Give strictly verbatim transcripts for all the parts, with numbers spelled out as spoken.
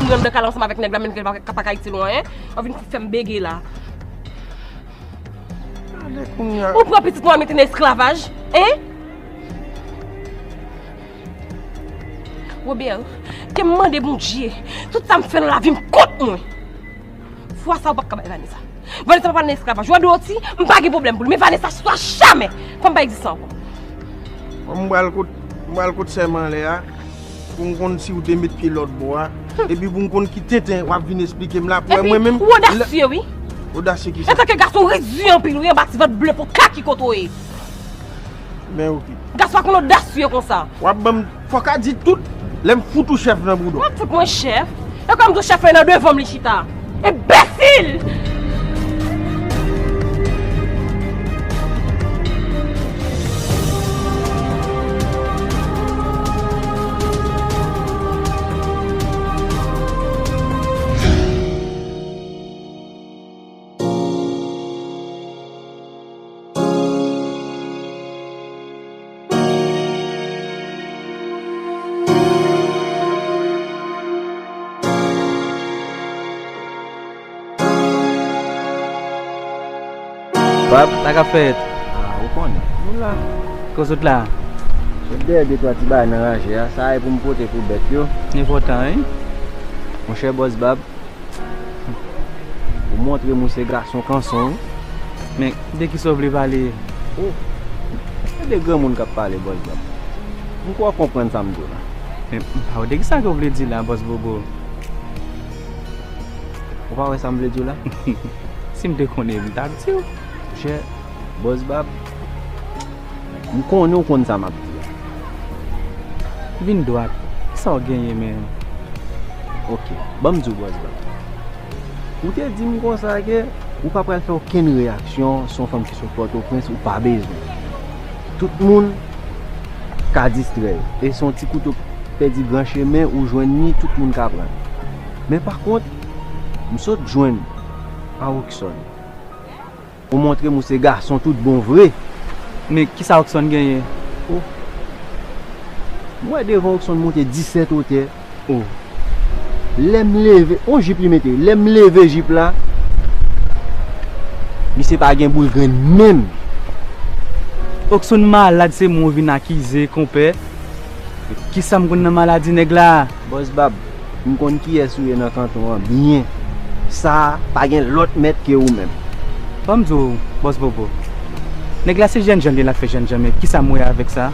Rann nan kay la ansanm avèk nèg la, menm ke l pa ka pa ka itil ou anyen. W ap vin fè m bege la. Gade kounye a. Ou pran pitit mwen mete nan esklavaj, en? Robert, ke m mande Bondye, tout sa m fè nan lavi m kont mwen. Fwa sa ou p ap ka bay Vanessa. Vanessa pa pral nan esklavaj. Ou wè dlo ti, m pa gen pwoblèm pou li. Men Vanessa, swa jamè, fò m pa egziste ankò. Bon, m pral kot, m pral kot sè m anlè a, pou m konn si ou te met pye lòt bò a, epi pou m konn ki tenten w ap vin esplike m la, pou wè mwen menm. Epi, ou odasye, wi. Odasye ki sa? Antanke gason, ou redi anpil, wi, anba ti vant ble pou kaki kote w ye. Men oke. Gason pa konn odasye konsa. W ap ban m, fòk a di tout, lè m fout ou chèf nan bouda w. W ap fout mwen chèf? E kòm tou chèf la nan devan m li chita. Enbesil! Bab, sa k ap fèt? Ah, ou konnen, nou la. Kote w sot la? Sot dèyè de twa ti bagay nan raje a, sa e pou m pote pou bèt yo. Enpòtan, wi. Monchè bòs Bab, ou montre m ou se gason kanson, wi. Men, de kisa w vle pale? Oh, se de granmoun k ap pale, bòs Bab. M kwè w konprann sa m di w la. Men, m pa wè de kisa ke w vle di la, bòs Bobo. Ou pa wè sa m vle di w la? Si m te konnen, m t ap di w. Monchè, bòs Bab, m konnen w konn sa m ap di a. Vin dwat. Sa w genyen menm? Oke, ban m di w bòs Bab. Ou te di m konsa ke ou pa pral fè okenn reyaksyon, se yon fanm ki sot Pòtoprens, ou pa bezwen. Tout moun ka distrè yo. E se yon ti kouto k pèdi gran chemen, ou jwenn li, tout moun ka pran l. Men pa kont, m sot jwenn a Rockson. Ou montre m ou se gason tout bon vre. Men kisa Rockson genyen? Oh. M wè devan Rockson monte disèt wotè. Oh. Lè m leve, on jip li mete. Lè m leve jip la, misye pa gen boul grenn menm. Rockson malad, se mwen w vin akize, konpè. Kisa m konn nan maladi nèg la? Bòs Bab, m konn kiyès ou ye nan kanton an byen. Sa a, pa gen lòt mèt ke ou menm. Ban m di w, bòs Bobo. Nèg la se jènjan l ye, l ap fè jènjan, men kisa m wè avèk sa?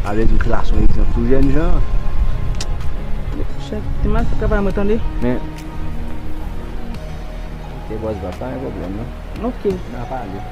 A vle di w te la se yon egzanp sou jènjan an. Chèf, te mal fè travay mwen tande. Men, se bòs Bab, pa gen pwoblèm non. Oke. N a pale.